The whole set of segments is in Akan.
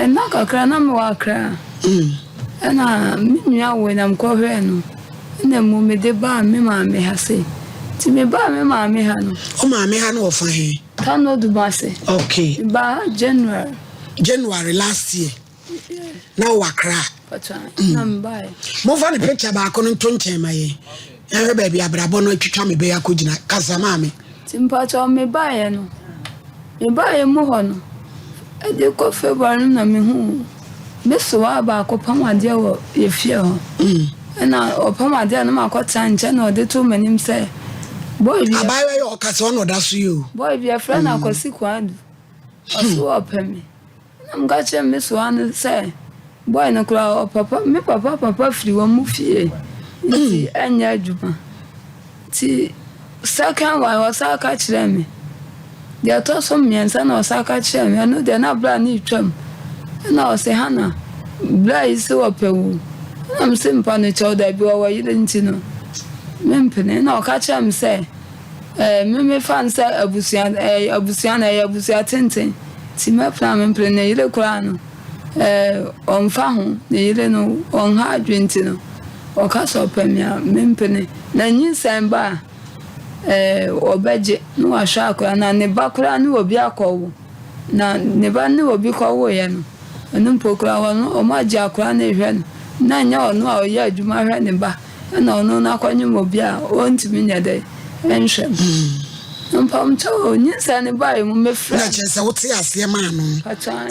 Nna kakra na mewɔ Accra. Ɛna me nua woe na mekɔhwɛɛ no. Ɛna mmom mede baa me maame ha sei. Nti mebaa me maame ha no. Wo maame ha no wɔ fa he? Tano Dumase. Okay. Mebaa ha January. January last year. Yeah. Na wowɔ Accra. Pata, na mebaeɛ. Momfa ne picture baako no nto nkyɛn ma yɛn. Yɛnhwɛ baabi abrabɔ no atwitwa me bɛyɛ akɔgyina. Kasa maame. Nti mpakyɛw mebaeɛ no, mebaeɛ mu hɔ no, ɛde kɔ February no na mehuu me sewaa baako pam adeɛ wɔ yɛ fie hɔ. Ɛna ɔpam adeɛ no makɔtena nkyɛn na ɔde too m'anim sɛ boy bi Abaayewa yi a ɔkasa ɔna ɔda so yi o. Boy bi yɛfrɛ no Akwasi Kwadu, ɔse ɔpɛ me. Ɛna meka kyerɛɛ me soa no sɛ, Boy no koraa ɔpapa me papa papa firi wɔn mu fie nti ɛnyɛ adwuma. Nti second one ɔsan ka kyerɛɛ me. Deɛ ɛtɔ so mmiɛnsa na ɔsan ka kyerɛɛ me, ɛno deɛ na bra no retwam. Ɛna ɔse Hannah, bra yi se ɔpɛ wo. Ɛna mese mpa no kyɛw dabi ɔwɔ yere nti no mempene. Ɛna ɔka kyerɛɛ me sɛ Ɛɛ, me mefa no sɛ abusua, ɛyɛ abusua na ɛyɛ abusua tenten. Nti mɛpene a mempene. Ne yere koraa no, ɛɛ, ɔmfa ho. Ne yere no, ɔnha adwene nti no, ɔka sɛ ɔpɛ me a, mempene. Na nyinsɛn ba a, ɛɛ, ɔbɛgye na wahwɛ akwadaa no. Na ne ba koraa ne obi akɔwo. Na ne ba ne obi kɔwoeɛ no, ɛno mpo koraa, wɔn, wɔagye akwadaa no rehwɛ no. Na ɛnyɛ ɔno a ɔyɛ adwuma hwɛ ne ba. Ɛna ɔno no akɔnyem obi a ɔntumi nyɛ dɛ nhwɛ no. Mpamokyɛw o, nyinsɛn no baeɛ mu mefrɛ. Na kyerɛ sɛ wote aseɛ maa no.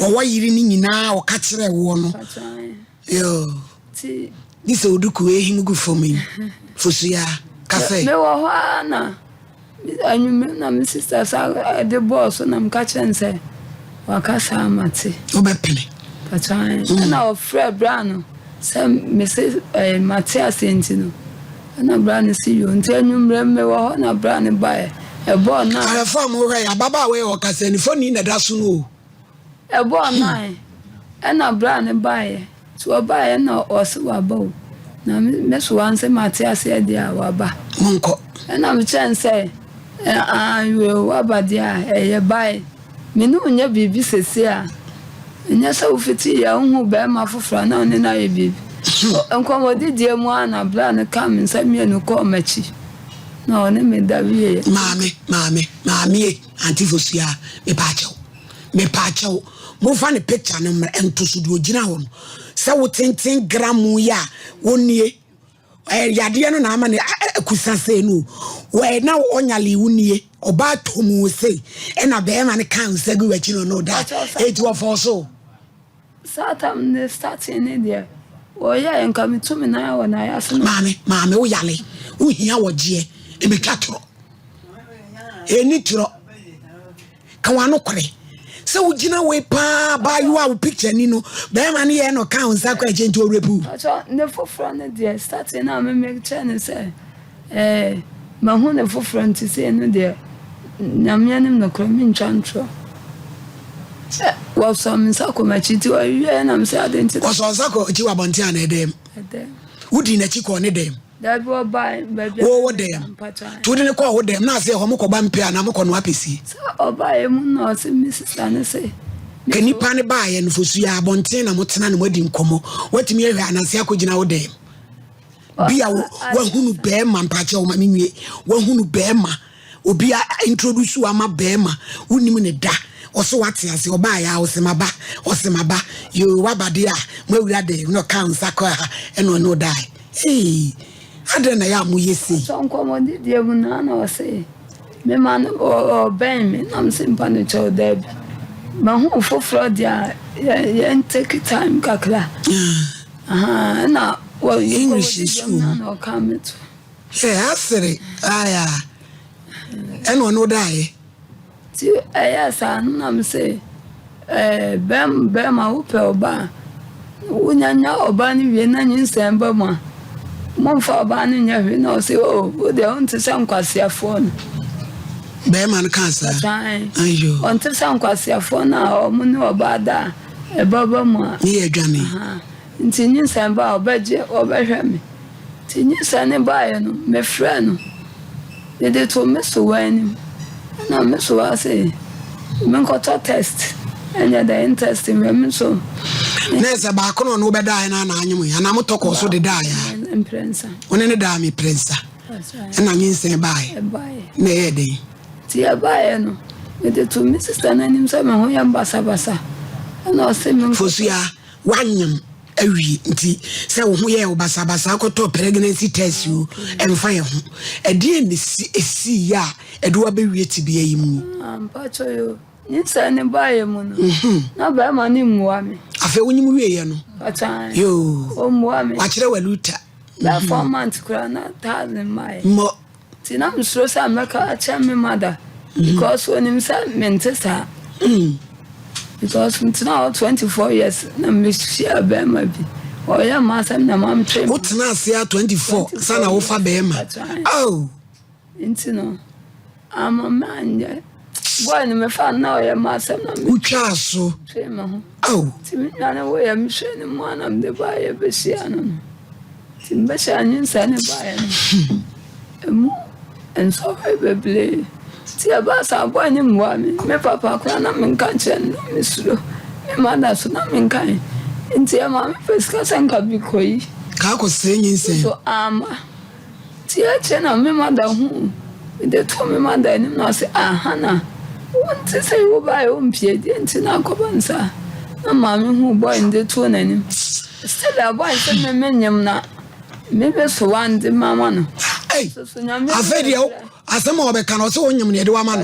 Ɔwɔ yere no nyinaa ɔka kyerɛ woɔ no. Yoo. Ti. Gye sɛ oduku ehim gu fam yi. Fosua, ka sɛ. Mewɔ hɔ ara na. Anwummere na me sista san de bɔɔ so na meka kyerɛ no sɛ waka saa mate. Wobɛpene? Pakyɛ ae. Ɛna ɔfrɛ bra no sɛ mese ɛɛ mate aseɛ nti no ɛna bra no se yoo nti anwummere mewɔ hɔ na bra no baeɛ ɛbɔɔ nine. Ahwɛfoɔ a mohwɛ yɛ ababaawa yi ɔkasa nifoni na ɛda so no o. Ɛbɔɔ nine ɛna bra no baeɛ nti ɔbaeɛ na ɔse waba o na me so wanse mate aseɛ deɛ a waba. Monkɔ. Ɛna mekyerɛ no sɛ aah yoo waba deɛ a ɛyɛ bae me ne wo nyɛ biribi sese a ɛnyɛ sɛ wofiti yɛ wohu bɛrima foforɔ a na wo ne no ayɛ biribi. Nkɔmmɔdidie mu ara na bra no kaa me nsa mmienu kɔɔ m'akyi na ɔne me da wieɛ. Maame, maame, maame e, Auntie Fosuaa, mepaakyɛw. Mepaakyɛw, momfa ne picture no mmra nto so deɛ ogyina hɔ no. Sɛ wo tenten gramu yi a wɔnie, ɛyɛ yadeɛ no na ama ne akusa sei no o. Wɔ na ɔnyale wo nie, ɔbaa tɔ mu sei, ɛna bɛrima no ka nsa gu w'akyi no no da. Eti wɔfɔɔ so. Saa tam ne starting ne deɛ wɔyɛɛ nka metu me nan wɔ n'ayase no. Maame, maame wo yale, wo hia wɔgyeɛ, emetwa torɔ. Ɛni torɔ. Ka w'ano korɛ. Sɛ wogyina wei paa abaayewa a wo picture ni no bɛrima no yɛ na ɔka wo nsa kɔ akyɛ nti ɔrepu. Ɔsɔ ne foforɔ no deɛ starting no a me me kyerɛ no sɛ ɛɛ mahu ne foforɔ nti sei no deɛ Nyame anim nokorɛ mentwa ntorɔ. Sɛ wɔsɔ me nsa kɔ m'akyi nti ɔwieɛ na me sɛ adɛn nti na. Wɔsɔ nsa kɔ akyi wɔ abɔnten anaa ɛdɛm? Ɛdɛm. Wodii n'akyi kɔɔ ne dɛm? Dabi ɔbae baabi a Wo wo dɛm. Mpakyɛ. Nti wode no kɔɔ wo dɛm na ase ɛhɔ mokɔ ba mpe anaa mokɔ noa pɛsie? Sɛ ɔbaeɛ mu na ɔse me sista no se. Ka nipa no baeɛ no fosuo abɔnten na motena na moadi nkɔmmɔ. Woatumi ahwɛ ananse akɔgyina wo dɛm. Bi a wahunu bɛrima mpakyɛ wo ma menwie. Wahunu bɛrima. Obi a introduce wo ama bɛrima wonim ne da. Ɔse wate ase ɔbaeɛ a ɔse maba ɔse maba yoo waba deɛ a moawura dɛm na ɔka nsa kɔ ha ɛna ɔne wo dae. Eii adɛn na ɛyɛ a moyɛ sei? Ɔsɔ nkɔmmɔdidie mu no na ɔse mema no ɔbɛn me na mese mpa no kyɛw daabi mahu foforɔ deɛ a yɛn take time kakra ɛna English school mu na ɔka me to. Ɛ asere aya ɛna ɔne wo daeɛ. Nti ɛyɛɛ saa no na mese ɛɛ bɛm bɛrima wopɛ ɔbaa a, wonya nya ɔbaa no wie na nyinsɛn ba mu a, momfa ɔbaa no nyɛ hwee. Na ɔse oo wo deɛ wonte sɛ nkwaseafoɔ no. Bɛrima no kaa saa? Ɔse Ayo. Ɔnte sɛ nkwaseafoɔ no a wɔn ne ɔbaa da a ɛba ba mu a. Ne yɛ adwane. Ahaa. Nti nyinsɛn ba a ɔbɛgye ɔbɛhwɛ me. Nti nyinsɛn no baeɛ no, mefrɛɛ no, mede too me sewaa anim. Ɛna me sewaa se menkɔtɔ test. Ɛnyɛ dɛ interest mɛ me nso. Na ɛsɛ baako na ɔne wo bɛdaeɛ no ana anyem yɛ anaa motɔ kɔɔ so de daeɛ a? Mprɛnsa. Wo ne ne daa me prɛnsa. Ɛna nyinsɛn baeɛ. Ɛbaeɛ. Na ɛyɛɛ dɛn? Nti ɛbaeɛ no, mede too me sista no anim sɛ me ho yɛ me basabasa. Ɛna ɔse me nkɔ. Fosua, woanyem awie nti sɛ wo ho yɛɛ wo basabasa wokɔtɔɔ pregnancy test o, ɛmfa yɛ ho. Ɛdeɛn na ɛsiiɛ a ɛde wo abɛwie tebea yi mu yi? Ah, mpakyɛ yoo. Nyinsɛn no baeɛ mu no, na barima no mmua me. Afei wonyim wieeɛ no? Mpakyɛ ae. Yoo. Ɔmmua me. Wakyerɛ wo aluta. Bɛyɛ 4 months koraa na thousand mmaeɛ. Mmɔ. Nti na mesuro sɛ mɛka akyerɛ me mother because onim sɛ mente saa. Because metena hɔ 24 years na mehyia bɛrima bi. Ɔyɛ m'asɛm na mamtwe. Wotena ase a 24 sa na wofa bɛrima. Oh. Nti no, ama manyɛ. Boy no mefa no na ɔyɛ m'asɛm na me. Wotwaa so. Twee me ho. Oh. Nti me nua no woyɛ mehwɛ ne mu a na mede baayɛ bɛhyia no no. Nti mebɛhyia nyinsɛn ne baayɛ no. Emu nsɔhwɛ bebree. Nti ɛbaa saa boy no mmoa me. Me papa koraa na menka nkyerɛ no na mesuro. Me mother so na menka. Nti ɛma mepɛ sika sɛ nka bi kɔyi. Ka akɔsɛe nyinsɛn. So ama. Nti akyire na me mother hu mede too me mother anim na ɔse ah Hannah wonte sɛ wobaeɛ wompie deɛ nti na akɔba no saa na maame hu boy no de too n'anim still a boy sɛ me menyem na mebɛso wande mama no. Ei, afei deɛ asɛm a ɔbɛka no ɔsɛ wonyem na yɛde wama no.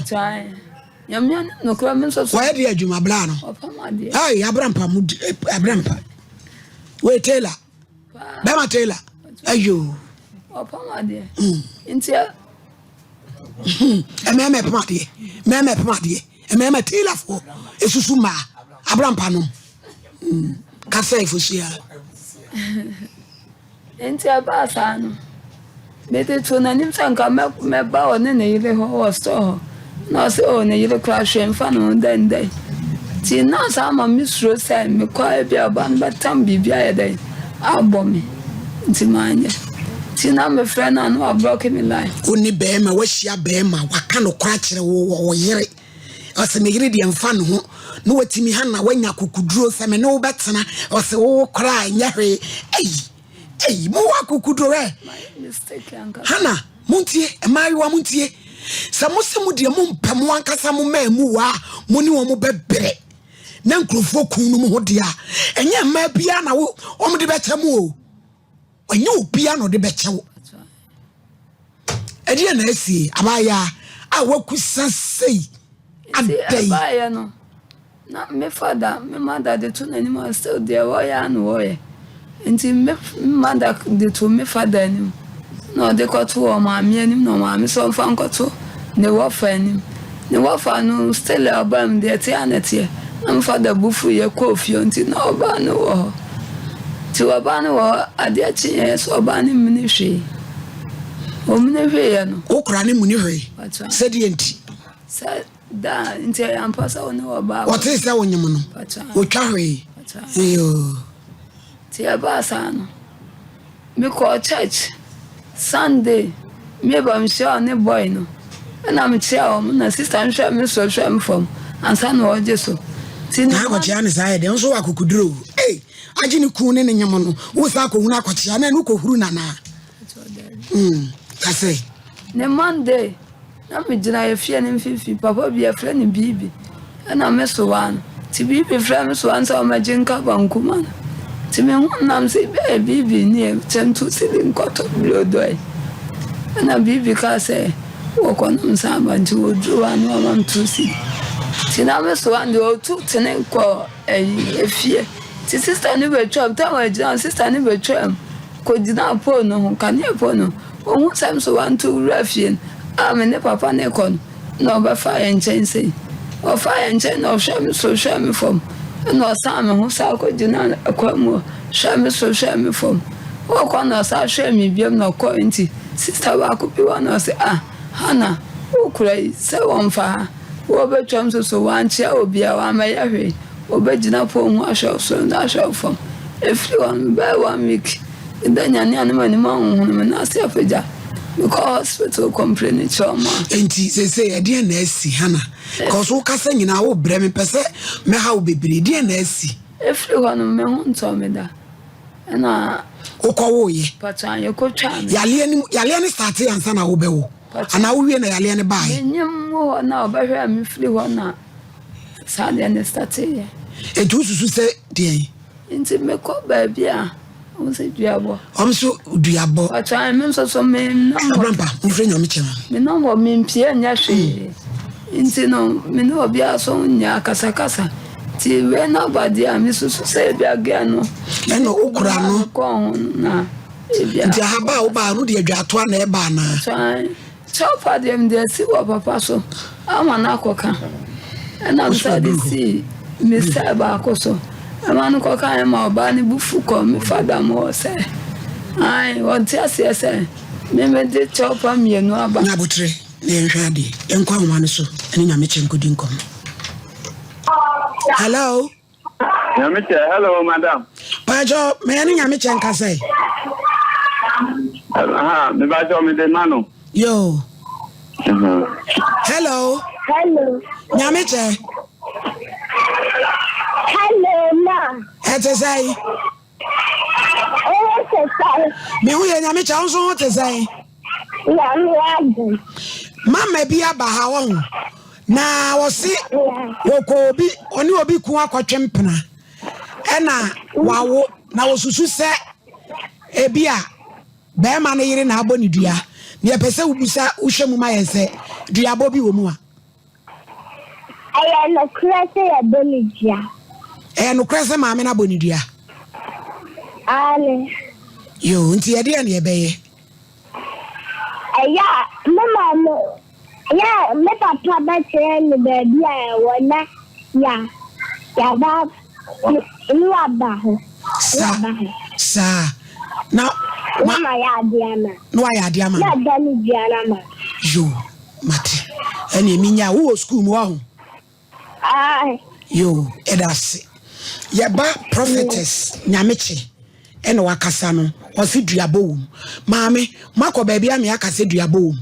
Nyame anim nokorɛ me nso so. Wɔyɛ deɛ adwuma bla no. Ɔpam adeɛ. Ei, abrampa mu abrampa. Wei Taylor. Bɛma Taylor. Ayo. Ɔpam adeɛ. Nti mmarima ɛpam adeɛ. Mmarima ɛpam adeɛ. Mmarima Taylorfoɔ esusu mmaa. Abrampa nom. Kasa efosua. Nti ɛbaa saa no, mede too n'anim sɛ nka mɛba ɔne ne yere hɔ wɔ store hɔ. Na ɔse oh ne yere koraa hwee mfa ne ho dɛn dɛn. Nti na saa ma mesuro sɛ mekɔ a ebi a ɔba no bɛtam biribi ayɛ dɛn abɔ me. Nti manyɛ. Nti na mefrɛ no a na wablɔke me line. Wo ne bɛrima, woahyia bɛrima, waka nokorɛ akyerɛ wo wɔ wo yere. Ɔse me yere deɛ mfa ne ho na watumi ha na wanya akokoduro sɛ me ne wo bɛtena. Ɔse wo koraa ɛnyɛ hwee. Ei, ei, mowɔ akokoduro ɛ. Hana, montie, mmaayewa montie. Sɛ mo se mo deɛ mompɛ mo ankasa mo mmaa a mo ne wɔn bɛbrɛ na nkurɔfoɔ kun no mo ho deɛ a, ɛnyɛ mmaa biara na wɔn de bɛkyɛ mo o. Ɛnyɛ obiara na ɔde bɛkyɛ wo. Ɛdeɛ na asie abaayaa a wakusa sei adɛn. Ɛbaeɛ no na me fada me mother de to n'anim a still deɛ wɔyɛ a na wɔyɛ nti me mother de to me fada anim na ɔde kɔto wɔ maame anim na maame sɛ ɔmfa nkɔto ne wɔfa anim ne wɔfa no still ɔbaa mu deɛ ɛteɛ a na ɛteɛ na me fada bu fu yɛ kɔɔ fie nti na ɔbaa no wɔ hɔ nti ɔbaa no wɔ hɔ adeɛ kyeeɛ sɛ ɔbaa no mmini hwee ɔmmini hwee no. Wokora ne muni hwee sɛdeɛ nti. Sɛ daa nti ɛyɛ ampa sɛ wo ne ɔbaa. Wɔtee sɛ wonyem no wɔtwa hwee. Nti ɛbaa saa no mekɔɔ church Sunday meba mehyia ɔne boy no ɛna mekyia wɔn na sister no hwɛ me soro hwɛ me fam ansa na ɔgye so. Nti na akɔkyea ne saa yɛ deɛ nso wɔ akokoduro ei agye ne kun ne ne nyem no wo saa akɔhunu akɔkyea na ɛno kɔhuru nanaa kasɛ. Ne Monday na megyina yɛ fie no mfimfini papa bi yɛfrɛ no Biibi ɛna me soa no nti Biibi frɛ me soa no sɛ ɔmmɛgye nka banku ma no nti mehu no nam sɛ bɛyɛ Biibi nie kyɛm to sidi nkɔtɔ bloodɔe ɛna Biibi kaa sɛ wɔkɔnom nsa aba nti wɔduru hɔ a na wama me 2 cedi nti na me soa no deɛ ɔtu tene kɔ ɛyi efie nti sister no bɛtwam tam a ɛgyina hɔ sister no bɛtwam kɔgyina pole no ho kanea pole no ohun sɛ nso wanto wura fie no a me ne papa ne kɔ no na ɔbɛfa yɛn nkyɛn sei ɔfa yɛn nkyɛn na ɔhwɛ me so hwɛ me fam ɛna ɔsan me ho saa kɔgyina kwan mu hwɛ me so hwɛ me fam ɔkɔ na ɔsan hwɛ me biam na ɔkɔ nti sister baako bi wɔ na ɔsɛ ah Hana wokura yi sɛ wɔmfa ha wɔbɛtwam so so wankyea obiara wammɛyɛ hwee wɔbɛgyina pon ho ahwɛ soro na ahwɛ fam ɛfiri hɔ no bɛyɛ one week meda nyane a ne m'anim ahohono me nan ase apagya. Mekɔ hospital complain kyerɛ ɔmo a. Enti seesei ɛdeɛn na asi Hannah? Cause wo kasa nyinaa wo brɛ mepɛ sɛ mɛha wo bebree deɛn na asi? Ɛfiri hɔ no me ho ntɔɔ me da ɛna. Wokɔ woeɛ? Pakyɛ yɛkɔ twaa me. Yareɛ no yareɛ no startee ansa na wobɛwo anaa wowie na yareɛ no baeɛ? Menyem wɔ hɔ na ɔbɛhwɛɛ me firi hɔ na saa deɛ no starteeɛ. Enti wosusu sɛ deɛn? Nti mekɔ baabi a, wɔn sɛ duabɔ. Wɔn nso duabɔ. Ɔtwan me nso so me nam hɔ. Abrampa, mofrɛ Nyame kyɛ ma. Me nam hɔ mempie nyɛ hwee. Nti no me ne obiara so nyɛ akasakasa. Nti wei no aba deɛ a mesusu sɛ ebi agea no. Ɛna okura no. Kɔɔ ho na ebi a. Nti ahaba a wobaa no deɛ dwatoa na ɛba anaa? Ɔtwan. Kyɛwpa deɛ mede asi wɔ papa so ama no akɔka. Ɛna mesa de sii me sɛɛ baako so. Ɛma no kɔkaeɛ ma ɔbaa no bo fu kɔɔ me fada mu hɔ sɛ, ae, ɔnte aseɛ sɛ me mede kyɛwpa mmienu aba. Nya aboterɛ na yɛnhwɛ adeɛ. Yɛnkɔ ahoma no so ne Nyamekyɛ nkɔdi nkɔmmɔ. Hello. Nyamekyɛ, hello madam. Pakyɛ, mɛyɛ ne Nyamekyɛ nkasa yi. Aha, mebakyɛ mede ma no. Yo. Hello. Hello. Nyamekyɛ. Hello, ma. Ɛte sɛ yi. Wo ho te sɛn? Me ho yɛ Nyame kyɛ, wo nso ho te sɛn? Nyame adom. Mama bi aba ha wɔ ho na wɔse wɔkɔ obi ɔne obi ko akɔtwe mpena ɛna wawo na wɔsusu sɛ ebi a bɛrima no yere na abɔ ne dua na yɛpɛ sɛ wobusa wohwɛ mu ma yɛn sɛ duabɔ bi wɔ mu a. Ɛyɛ nokorɛ sɛ yɛbɔ no dua. Ɛyɛ nokorɛ sɛ maame no abɔ no dua? Aane. Yoo, nti ɛdeɛn na yɛbɛyɛ? Ɛyɛ a, me maame, ɛyɛ a me papa bɛkyerɛ me baabi a ɛwɔ na ya, yaba, ne waba hɔ. Sa, saa. Na, ma. Na mayɛ adeɛ ama. Na wayɛ adeɛ ama. Na ada ne dua no ama. Yoo. Mate. Ɛneɛ menya wo wɔ sukuu mu wahu? Ae. Yoo, yɛda ase. Yɛba prophetess Nyamekye ɛna wakasa no, ɔse duabɔ wɔ mu. Maame, moakɔ baabi a me aka sɛ duabɔ wɔ mu?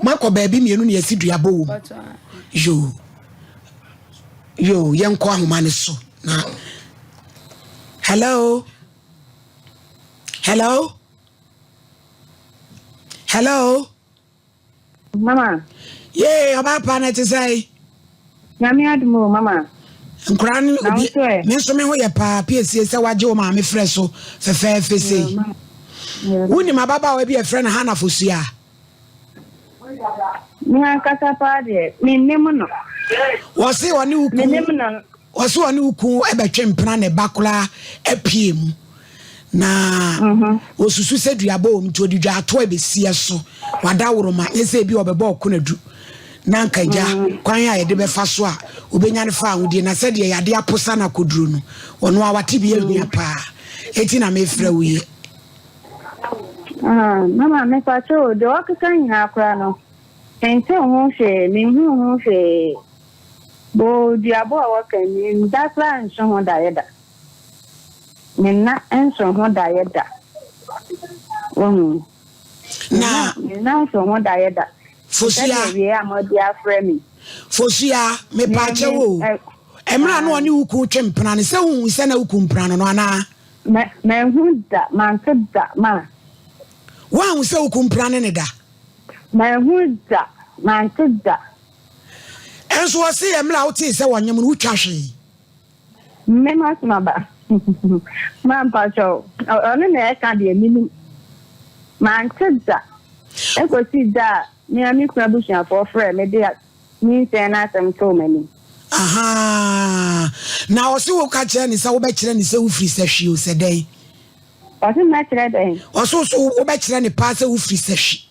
Moakɔ baabi mmienu na yɛsi duabɔ wɔ mu. Yoo. Yoo, yɛnkɔ ahoma no so na. Hello? Hello? Hello. Mama. Yee, ɔbaa pa na ɛte sɛ. Nyame adum o, mama. Nkora no obi me nso me ho yɛ paa piesie sɛ wagye wo maame frɛ so fɛfɛɛfɛ sei. Wonim ababaawa bi a ɛfrɛ no Hannah Fosuaa? Me ankasa paa deɛ, mennim no. Wɔse ɔne wo kun. Mennim no. Ɔse ɔne wo kun bɛtwe mpena ne ba koraa apue mu na ɔsusu sɛ duabɔ wɔ mu nti ɔde dwaatoa bɛsi ɛso wada woroma nyɛ sɛ ebi ɔbɛbɔ ɔko na du na nka gya kwan a yɛde bɛfa so a ɔbɛnya no fa ahodie na sɛdeɛ yɛade aposa no akɔduro no ɔno a wate bi ahia paa eti na mefrɛ wo yɛ. Mama mepakyɛ o deɛ ɔkeka nyinaa koraa no mente ho hwee menhuu ho hwee. Boo duabɔ a wɔka yi, me nda koraa nso ho daeɛ da. Me nna nso ho daeɛ da. Wohu? Na. Me nna nso ho daeɛ da. Fosuya. Sɛdeɛ wie a mode afrɛ me. Fosuya, mepaakyɛw o. Mmerɛ a na ɔne wo kun twe mpena no, sɛ wohu sɛ na wo kun mpena no no anaa? Manhu da, mante da, ma. Woanhu sɛ wo kun mpena ne ne da? Manhu da, mante da. Nso ɔse yɛ mmerɛ a wotee sɛ wɔnyem no wotwa hwee. Me m'asem aba ma mpakyɛw ɔno na ɛka deɛ menim mante da ɛkɔsii da a me ara me kunu abusuafoɔ frɛɛ me de nyinsɛn no asɛm too m'anim. Ahaa na ɔse wo ka kyerɛ ne sɛ wobɛkyerɛ ne sɛ wofiri sahwi o sɛ dɛn? Ɔse mɛkyerɛ dɛn? Ɔse wo so wobɛkyerɛ ne paa sɛ wofiri sahwi.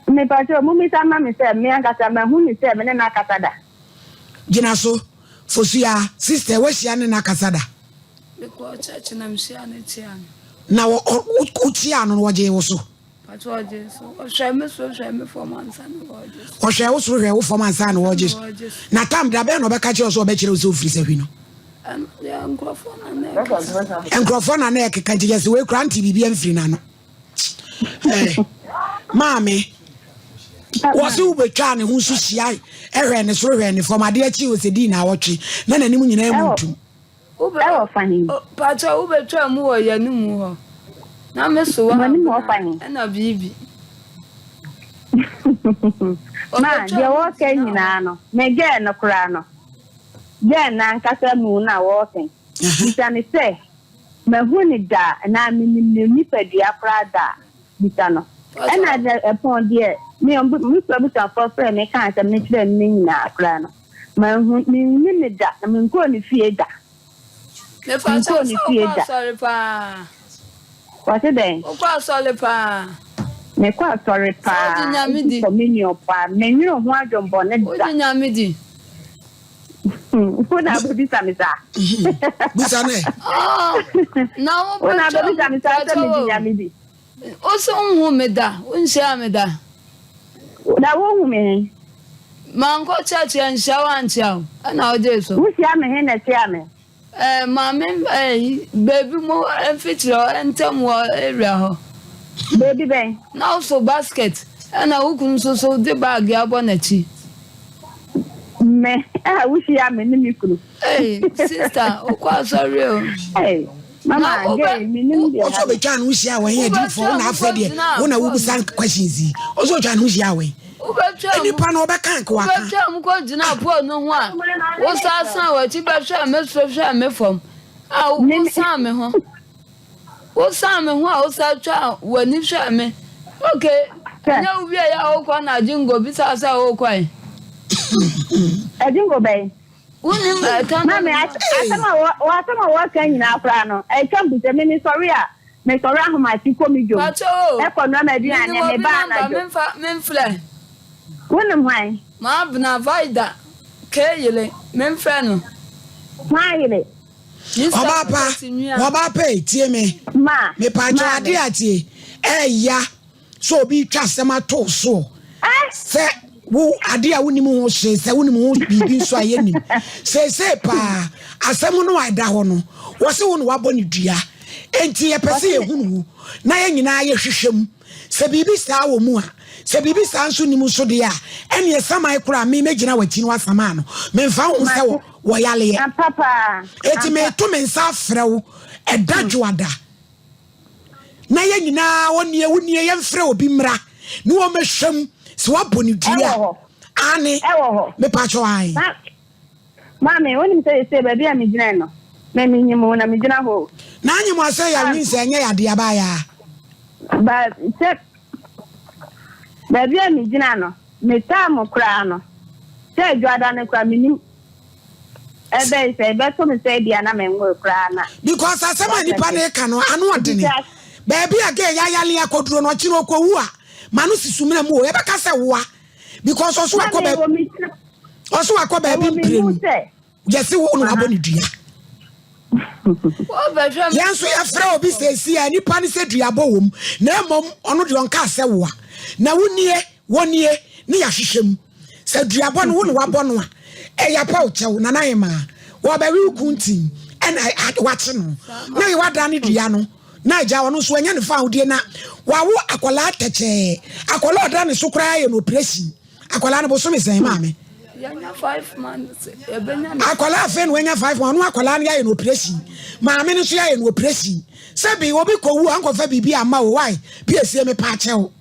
Mepakyɛw, mummisa mma me sɛ me ankasa mahu no sɛ me ne no akasa da. Gyina so, Fosuaa, sister, woahyia ne no akasa da? Mekɔɔ church na mehyiaa no kyiaa no. Na wɔ, ɔ, wo, wokyiaa no no, ɔgyee wo so? Pakyɛw, ɔgyee so. Ɔhwɛɛ me soro hwɛɛ me fam ansa na ɔregye so. Ɔhwɛɛ wo soro hwɛɛ wo fam ansa na ɔregye so. Na tam, da bɛn na ɔbɛka kyerɛ wo sɛ ɔbɛkyerɛ wo sɛ ofiri sahwi no? Ɛno deɛ nkurɔfoɔ na na ɛkeka. Nkurɔfoɔ na na ɛkeka nti kyɛ sɛ wei koraa nte biribi amfiri n'ano. Eh, maame, wɔse wobɛtwaa ne ho nso hyiae, ɛhwɛɛ ne soro hwɛɛ ne fam, adeɛ kyee wɔ sɛ dii naawɔtwe, na n'anim nyinaa mu ntum. Ɛwɔ fa he? Pakyɛ wobɛtwaa mu wɔ yɛne mu hɔ. Na me so Mo anim hɔ fa he? Ɛna biribi. Ma, deɛ wɔɔka nyinaa no, me gɛɛ no koraa no, gɛɛ no ankasa mu na wɔɔka. Bisa no sɛ, Mahu no da anaa menim ne nipadua koraa da a? Bisa no. Ɛna ɛpɔn deɛ, me me kunu abusuafoɔ frɛɛ me kaa asɛm no kyerɛɛ me no nyinaa koraa no, manhu, mennim no da, na menkɔɔ ne fie da. Mepakyɛw Menkɔɔ sɛ ne fie wokɔ da. asɔre paa? Wɔse dɛn? Wokɔ asɔre paa? Mekɔ asɔre Sɛ wogye paa, Nyame medi di? communion paa, mennwene ho adwembɔne da. Wogye Nyame di? Wo na abɛbisa me saa. Bisa no ɛ. Ah, na Wo na wobɛtwa abɛbisa mu me saa sɛ pakyɛw megye o. Nyame di. Wo se wonhu me da, wonhyiaa me da. Na wohu me he? Mankɔ church anhyia wo ankyea wo, ɛna wogyee so. Wohyia me he na ɛkyea me? Eh, maame eh, baabi mo mfikyire hɔ ntam wɔ area hɔ. Baabi bɛn? Na woso basket ɛna wo kunu nso so de bag abɔ n'akyi. Me a wohyia me ne me kunu. Hey, sister, wokɔ asɔre o. Hey, mama, gay, menim deɛ. Ɔsɛ ɔbɛtwa ne ho hyia wɔ yɛn adiifoɔ wo na afɛ deɛ wo na wobisa questions yi ɔsɛ ɔtwa ne ho hyia wɔ yɛn nipa na ɔbɛka nka waka. Wobɛtwa mu kɔgyina pole no ho a wosan san w'akyi bɛhwɛ me soro hwɛ me fam a wosan me ho. Wosan me ho a wosan twa w'ani hwɛ me. Okay, ɛnyɛ wo wie yɛ a wokɔ na Ajingo bisa sɛ wokɔ ɛ. Ajingo bɛn? Wonim ɛka no. Maame, asɛm a wɔ asɛm a wɔka nyinaa koraa no, ɛtwa mpu sɛ me mesɔre a mesɔre ahomakye kɔ me dwom. Pakyɛ o. Ɛkɔ noa m'aduane, Menim obi meba namba, anadwo. memfa memfrɛ. Wonim hwan? Maabena Vida K yere, memfrɛ no. Hwan yere? Ɔbaa pa, ɔbaa pa ei, tie me. Ma, Mepaakyɛw maame. ade a tie, ɛɛya sɛ obi retwa asɛm ato wo soɔ sɛ wo ade a wonim ho hwee sɛ wonim ho biribi nso a yɛnim. Seesei paa asɛm no a ɛda hɔ no, wɔse wo na wabɔ ne dua. Enti yɛpɛ sɛ yɛhunu wo na yɛn nyinaa yɛhwehwɛ mu. Sɛ biribi saa wɔ mu a, sɛ biribi saa nso nni mu nso deɛ a, ɛneɛ saman koraa me mɛgyina w'akyi na wasaman no. Memfa wo ho sɛ Mate. wɔyaleɛ. Ampa paa. Enti Ampa. meto me nsa afrɛ wo ɛda dwoada na yɛn nyinaa ɔnie wo nie yɛmfrɛ obi mmra ne wɔmmɛhwɛ mu sɛ woabɔ ne dua Ɛwɔ hɔ. Aane, Ɛwɔ hɔ. mepaakyɛw ae. Ma, maame, wonim sɛ seesei baabi a megyina yi no, me menyim wo na megyina hɔ o. Na anyim asɛ yare Ah. nyinsɛn ɛnyɛ yadeɛ abaayaa. Ba, sɛ baabi a megyina no, metaa mo koraa no, sɛ adwada no koraa mennim. Ɛbɛn sɛ ɛbɛto me sɛ ebia na menwoe koraa na. Because asɛm a nipa no reka no ano ɔdene. Baabi a girl yi ayale akɔduro no ɔkyena ɔkɔwu a ma no si sumina mu o yɛbɛka sɛ woa because ɔso wakɔ baabi ɔso wakɔ baabi mprenu yɛse wo na wabɔ ne dua. Yɛn nso yɛfrɛ obi sɛsi a nipa no sɛ duabɔ wɔ mu na mmom ɔno deɛ ɔnka sɛ woa na wonie wɔnie ne yɛahwehwɛ mu. Sɛ duabɔ no wo na wabɔ no a, ɛyɛ apa wo kyɛw, Nana Ahemaa. Wɔbɛwe wo kuntin ɛna wakye no. Na yɛ wada ne dua no. Na agya ɔno nso wanya ne fahodie na wawo akwadaa tɛkyɛɛ. Akwadaa ɔda ne so koraa yɛ no operation. Akwadaa no bosome sɛn maame? Yɛnya five months. Yɛbɛnya no. Akwadaa afei na wanya five months. Ɔno akwadaa no yɛayɛ no operation. Maame no nso yɛayɛ no operation. Sɛbi obi kɔwu a nkɔfa biribi amma wo. Why? Piesie mepa akyɛw.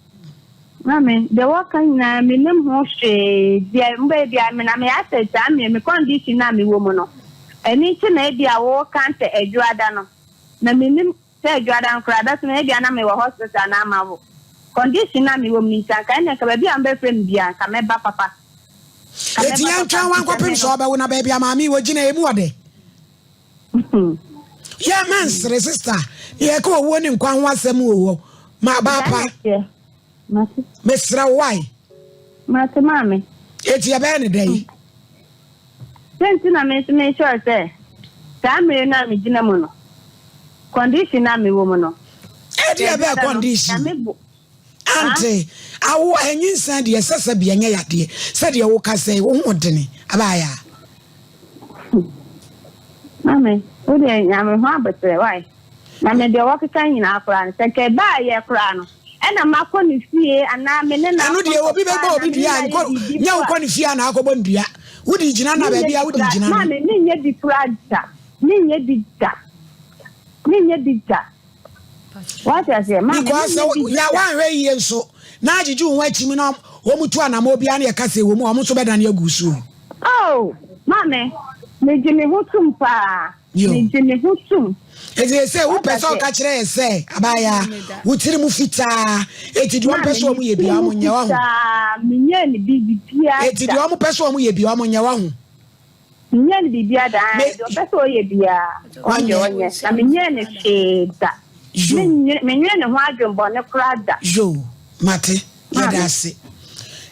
Maame, deɛ wɔka nyinaa mennim ho hwee, deɛ mobɛyɛ biara me na meyɛ asɛ saa mmerɛ me condition no a mewɔ mu no, ɛno nti na ebia woka sɛ Adwuada no, na mennim sɛ Adwuada no koraa ɛbɛso no ebia na mewɔ hospital anaa mawo, condition no a mewɔ mu no nti anka ɛnneɛ nka baabi a mobɛfrɛ me biara nka mɛba papa, nka Enti mɛba papa yɛntwɛn nti sɛ wankɔpem me sɛ no. ɔbɛwo na baabi a maame yi wɔ gyina emu ɔdɛ. Yɛ mɛnsere sister yɛka owuo ne nkwa ho asɛm o wɔ ma ba pa mesrɛ wo why. Mate maame. Eti yɛbɛyɛ ne dɛn. Sɛ nti na me nso me sure sɛ saa mmere no a megyina mu no condition no a mewɔ mu no. Ɛde ɛbɛɛ condition. Ante, awo anyinsɛn deɛ ɛsɛ sɛ bia nyɛ yadeɛ sɛdeɛ wo kasa yi wo ho dene abaayaa. Maame, wo deɛ nya me ho aboterɛ wai. Na me deɛ wɔkeka nyinaa koraa no, sɛ nka ɛbaayɛ koraa no, ɛna makɔ ne fie anaa me ne no Ɛno akɔ deɛ obi ntɔkwa bɛbɔ anaa obi me ne dua no a, ayɛ nkɔ, biribi nyɛ po a, wokɔ ne fie a na akɔbɔ no dua. Wode gyina no a, menyɛ baabi a bi wode koraa. gyina no. Maame, menyɛ bi koraa da. Menyɛ bi da. Menyɛ bi da. Wate aseɛ? Maame, Because sɛ menyɛ bi ya da. woanhwɛ yie nso na agyegye wo ho akyim na wɔn tu anamɔ biara na yɛka sɛ ɛwɔ mu a, wɔn nso bɛdane agu wo so o. Oh, maame, megye me ho tom paa. Yo. Megye me ho tom. Eti sɛ Wate wopɛ sɛ aseɛ? ɔka kyerɛ yɛ sɛ abaayaa wo tiri mu fitaa eti deɛ wɔn pɛ Maame, sɛ me wɔn yɛ tiri bia mu wɔn nyɛ waho. fitaa. Menyɛɛ no biribiara Eti da. deɛ wɔn pɛ sɛ wɔn yɛ bia wɔn nyɛ waho. Menyɛɛ no biribiara da. Me Ae, deɛ ɔpɛ sɛ ɔyɛ biara, ɔno deɛ wanyɛ. ɔnyɛ. Na menyɛɛ no hwee da. Yo. Mennwene, mennwene ne ho adwemmɔne koraa da. Yo, mate. Yɛda Maame. ase.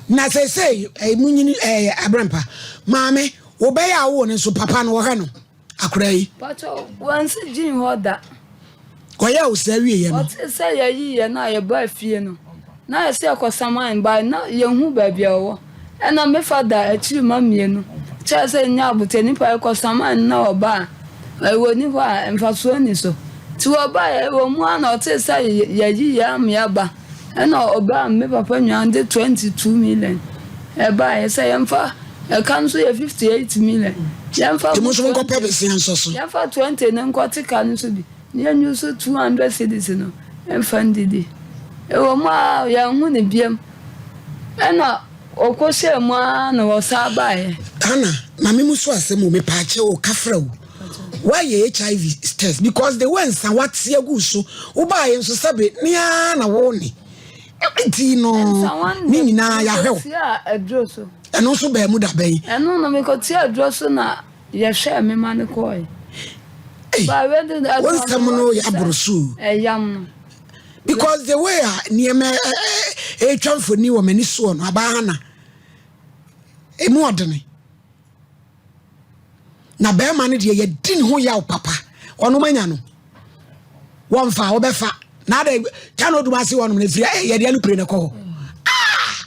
Na seesei, ɛyi, munyini, ɛɛ, aberɛmpa. Maame, wo bɛyɛ a wowɔ no nso, papa no, wɔhwɛ no, akora yi. Pakyɛ, wansi gyin hɔ da. Ɔyɛɛ wo saa wieɛ no. Ɔtee sɛ yɛayi yɛn a yɛbaa fie no, na ayɛ sɛ yɛkɔsaman bae, na yenhu baabi a ɔwɔ. Ɛnna me fa da akyiri mma mmienu kyerɛɛ sɛ nnya abotɛ nipa yɛkɔsaman no na ɔba a, ɔnni hɔ a, mfasoɔ nni so. Nti wɔbaeɛ, ɛwɔ mu ara na ɔtee sɛ yɛayi yɛn ama yɛaba. Ɛnna ɔbaa me papa nua de 22 million ɛbaeɛ sɛ yɛmfa, ɛka no nso yɛ 58 million, yɛmfa Nti mo mu nso monkɔpɛ 20, bosea nsɔ so. yɛmfa 20 no nkɔte ka no so bi. Yɛn use 200 cedis no mfa ndidi. Ɛwɔ mu ara yɛanhu no biam. Ɛna ɔkɔhyɛɛ mu ara na ɔsan baeɛ. Hannah, ma me mu so asɛm o, mepaakyɛw o, kafra o. Woayɛ HIV test because the way nsa wate agu so, wobaeɛ nso sɛbe ne ara na wo ne. Nti no, Nsawa no ne deɛ nyinaa yɛahwɛ wo. mekɔtuaa aduro so. Ɛno nso baa mu da bɛn? Ɛno no mekɔtuaa aduro so na Yɛhwɛɛ me ma no kɔɔe. Ei, wo nsɛm no yɛ aboro so o. Ɛyam no. Because the way a nneɛma ɛretwa mfoni wɔ m'ani soɔ no, abaa ha na emu ɔdene. Na bɛrima no deɛ yɛdi ne ho yaw papa. Ɔno manya no. Wɔmfa, wɔbɛfa. Na adɛ, kyɛ na ɔdum ase wɔnom no ɛfiri yɛde alupire no kɔ hɔ. Ah!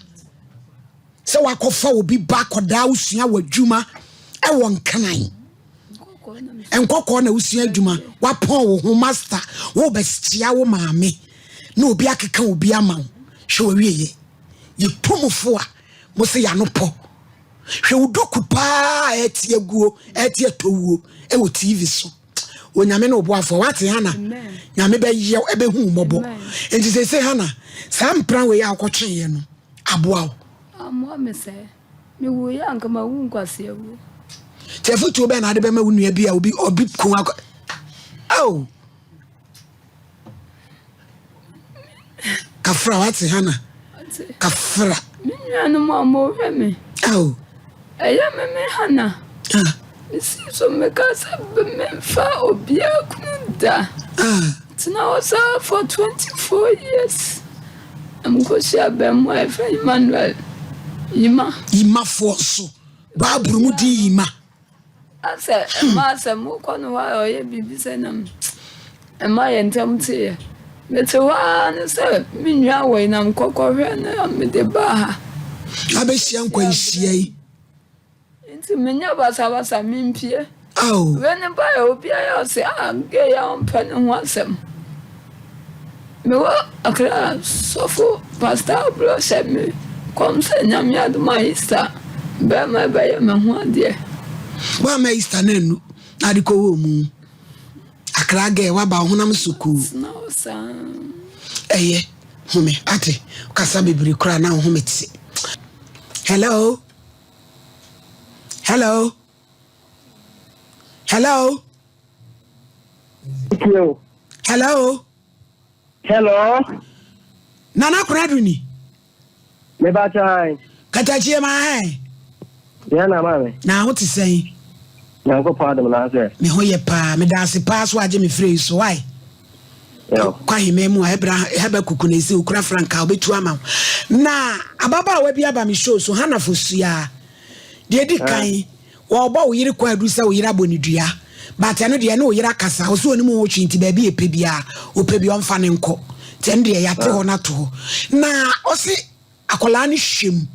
Sɛ wakɔfa obi ba akɔdaa wosua w'adwuma ɛwɔ nkran nkɔkɔɔ na wosua adwuma wapɔn wo ho master wobɛkyia wo maame na obi akeka obi ama wo hwɛ wawieyɛ yɛtu mo fo a mo se yɛano pɔ hwɛ wo duku paa ɛte aguo ɛte atɔwuo ɛwɔ tv so onyame ne ɔboafoɔ wate hana nyame bɛyɛ ɛbɛhu mmɔbɔ nti sɛ sɛ hana saa mpra wei a wokɔtweeɛ no Aboa wo? Ammoa me sɛɛ. Mewuiɛ a anka mawu nkwaseawuo. Nti afotuo bɛn na ade bɛma wo nua bi a obi obi kun akɔ oh kafra wate hana kafra me nuanom a wɔhwɛ me oh ɛyɛ me me hana ah. mesi so meka sɛ memfa obiara kunu da ah. tena hɔ saa for 24 years Na mekɔhyia abarimaa a yɛfrɛ no Emmanuel Yima. Yimafoɔ nso, Bible mu din Yima. Asɛ mmaa sɛ mokɔ no hɔ a ɔyɛ biribi sɛ na ɛma yɛn ntam teeɛ. Mete hɔ ara ne sɛ me nua wɔ yi na mekɔkɔhwɛ no a mede baa ha. Abɛhyia nkwanhyia yi. Nti menyɛ basabasa mempie. Oh. Wei ne baeɛ obiara yɛ ɔse ah gay a ɔmpɛ ne ho asɛm. Mewɔ Accra sɔfo pastor abrɛ hyɛ me kɔm sɛ nyame adom a Easter bɛrima bɛyɛ me ho adeɛ. Woamma Easter no annu na ade kɔwɔ mu. Accra girl waba wo honam so kuu. Tena hɔ saa. Ɛyɛ home ate kasa bebree koraa na wo home te. Hello. Hello. Hello. Hello. Hello. Nana Konadu ni. Me ba chan. Katakyie ma hɛn. Yɛn na maame. Na ho te sɛn? Nyankopɔn adom na asɛ. Me ho yɛ paa. Meda ase paa so agye me frɛ yi so. Why? Kɔ ahemman mu a Habakuk na ese okura frankaa obetu ama wo. Na ababaawa bi aba me show so, Hannah Fosuaa. Deɛ edi kan, wɔrebɔ wo yere kwaadu sɛ wo yere abɔ ne dua. But ɛno deɛ ɛne wo yere akasa, ɔse onim ho hwee nti baabi a ɛpɛ biara, ɔpɛ bi ɔmfa no nkɔ. Nti ɛno deɛ yɛate hɔ no ato hɔ. Na ɔse akwadaa no hwɛ mu,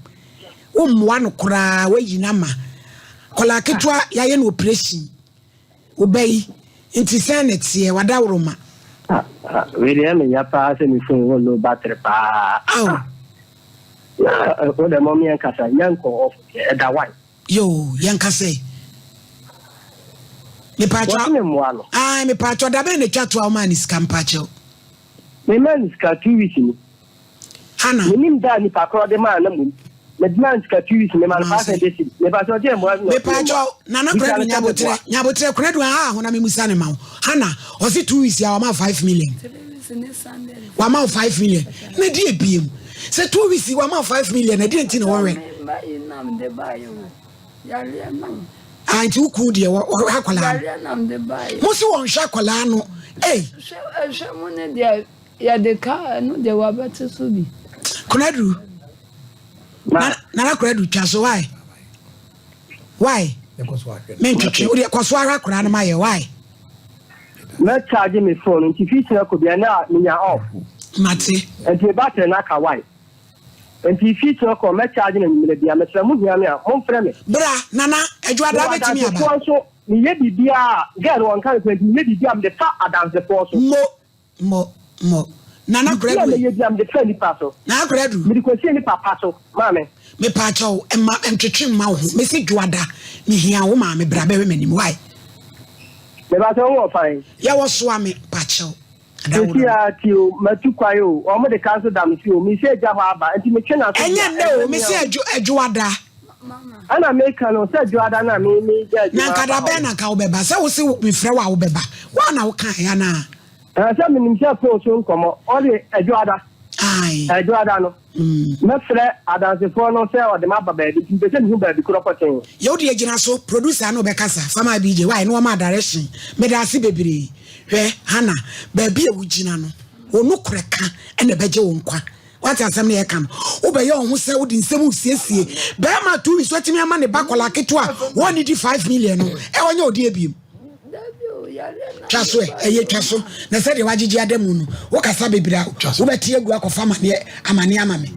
wommoa no koraa, woayi no ama. Akwadaa ketewa yɛayɛ no operation. Wo ba yi nti sɛn na ɛteɛ? W'adaworoma. Ah ah wei deɛ ɛyɛ me ya paa sɛ me phone wɔ low battery paa. Ao. Ah na wo deɛ mom yɛn kasa nya nkɔ off deɛ ɛda why. Yoo yɛn kasa yi. Mepaakyɛw. Wɔse me mmoa no. Ae mepaakyɛw da bɛn na etwa to a womaa ne sika mpaakyɛw. Me maa no sika 2 weeks ni. Hana. Menim da a nipa korɔ de maa no mmom mede maa no sika 2 weeks me ma no 500 cedis mepakyɛw ɔgye mmoa bi na ɔse Mepaakyɛw mmoa Nana bisa Konadu no sɛ nyabotrɛ meboa. nyabotrɛ Konadu aha ho na memusa ne ma wo Hana ɔse 2 weeks a wama wo 5 million wama wo 5 million na deɛ biem sɛ 2 weeks wama wo 5 million na deɛ nti na wɔwɛn. Ah nti wo kun deɛ ɔhwɛ akwadaa no mo se wɔnhwɛ akwadaa no ei. Hwɛ mu ne deɛ yɛde ka ɛno deɛ wabɛte so bi. Konadu nana Konadu twa so why why mentwetwe wo deɛ kɔ so ahwɛ akwadaa no ma yɛ why. Mɛ charge me phone nti fi kyerɛ kɔ bia na menya off. Mate. Nti battery na aka why. Nti fi kyerɛ kɔ mɛ charge no anwummerɛ bia mesrɛ mo hia me a momfrɛ me. Bra nana adwoadaa Mewɔ bɛtumi aba. adansefoɔ nso meyɛ biribiara a girl no ɔnka nokorɛ nti meyɛ biribiara a mede fa adansefoɔ so. Mo mo mo nana Biribiara Koradu ei. mɛyɛ biara mede fa nipa so. Nana Koradu. Mede kɔsie ne papa so maame. Mepaakyɛw mma ntwetwe mma wo ho mese dwoada mehia wo maame bra bɛhwɛ m'anim why. Mepakyɛw wowɔ fan? Yɛwɔ soa me pakyɛw. Sɛsi ara ti o, matu kwan o, wɔn de ka nso da me so o, mesi agya hɔ aba, nti metwe n'aso Ɛnyɛ deɛ, nnɛ o, ɛnyɛ mese mea o. adwo adwoada. Ɛna meka no sɛ dwoada no a me megya Na adwuma nka aba da hɔ bɛn no. na nka wobɛba? Sɛ wose mefrɛ wo a wobɛba. Woa na wokaeɛ anaa? Ɛɛ sɛ menim sɛ phone so nkɔmmɔ, ɔde adwoada, Ae. adwoada no, mɛfrɛ adansefoɔ no sɛ ɔde me aba baabi, nti mepɛ sɛ mehu baabi korɔ pɔtee. Yɛ wo deɛ gyina so, producer no bɛkasa, fa ma BJ, why, na wama direction. Medaase bebree. Hwɛ, Hannah, baabi a wugyina no, wo nokorɛ ka na ɛbɛgye wo nkwa. Woate asɛm no yɛka no? Wobɛyɛ wo ho sɛ wode nsɛm resiesie barima a 2 weeks watumi ama ne ba kɔla ketewa a wɔnnidi 5 million no, ɛ ɔnyɛ ɔdeɛ biem. Twa so ɛ, ɛyɛ twa so. Na sɛdeɛ wagyegye ada mu no, wokasa bebree a, wobɛte agu akɔfa amaneɛ amaneɛ ama me.